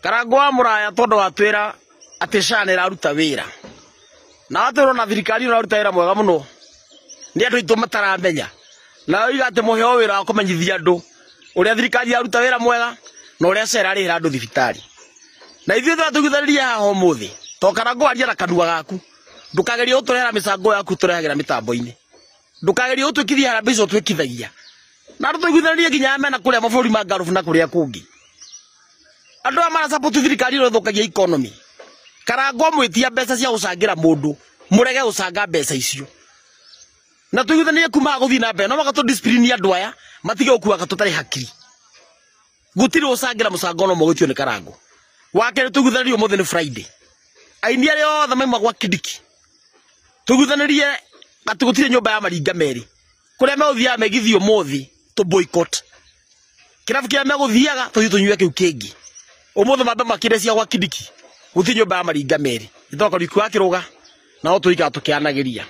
Karangũ wa Mũraya tondũ watwĩra atĩ SHA nĩ ĩraruta wĩra na watwĩra ona thirikari ĩno ĩraruta wĩra mwega mũno, nĩ andũ aitũ mataramenya, na oiga atĩ mũheo wĩra wa kũmenyithia andũ ũrĩa thirikari yaruta wĩra mwega na ũrĩa SHA ĩrarĩhĩra andũ thibitarĩ. Na ithuĩ tũratũiguithanĩria haha ũmũthĩ to Karangũ aria na kanua gaku, ndũkagerie gũtũrehera mĩcango yaku tũrehagĩra mĩtambo-inĩ, ndũkagerie gũtwĩkithia harambee icio twĩkithagia, na andũ tũiguithanĩrie nginya mena kũrĩa mabũrũri ma Gulf na kũrĩa kũngĩ. Andũ aya marasupport thirikari ĩno ĩthũkagia economy. Karangũ amwĩtia mbeca cia gũcangĩra mũndũ, mũrege gũcanga mbeca icio. Na tũiguithanĩrie kuma haha gũthiĩ na mbere, no mũhaka tũ discipline andũ aya matige gũkuaga tũtarĩ hakiri. Gũtirĩ gũcangĩra mũcango no ũmwe gwĩtio nĩ Karangũ. Wa kerĩ tũiguithanĩrie ũmũthĩ nĩ Friday. Aini arĩa othe mauma gwa Kindiki tũiguithanĩrie atĩ gũtirĩ nyũmba ya maringa merĩ. Kũrĩa megũthiaga megithio ũmũthĩ tũ boycott. Kĩrabu kĩrĩa megũthiaga tũthiĩ tũnyue kĩu kĩngĩ. Ũmũthĩ mambe makĩre cia gwa Kindiki gũtirĩ nyũmba ya maringa merĩ. Itoka Kariuki wa Kĩrũga na no tũikara tũkĩanagĩria.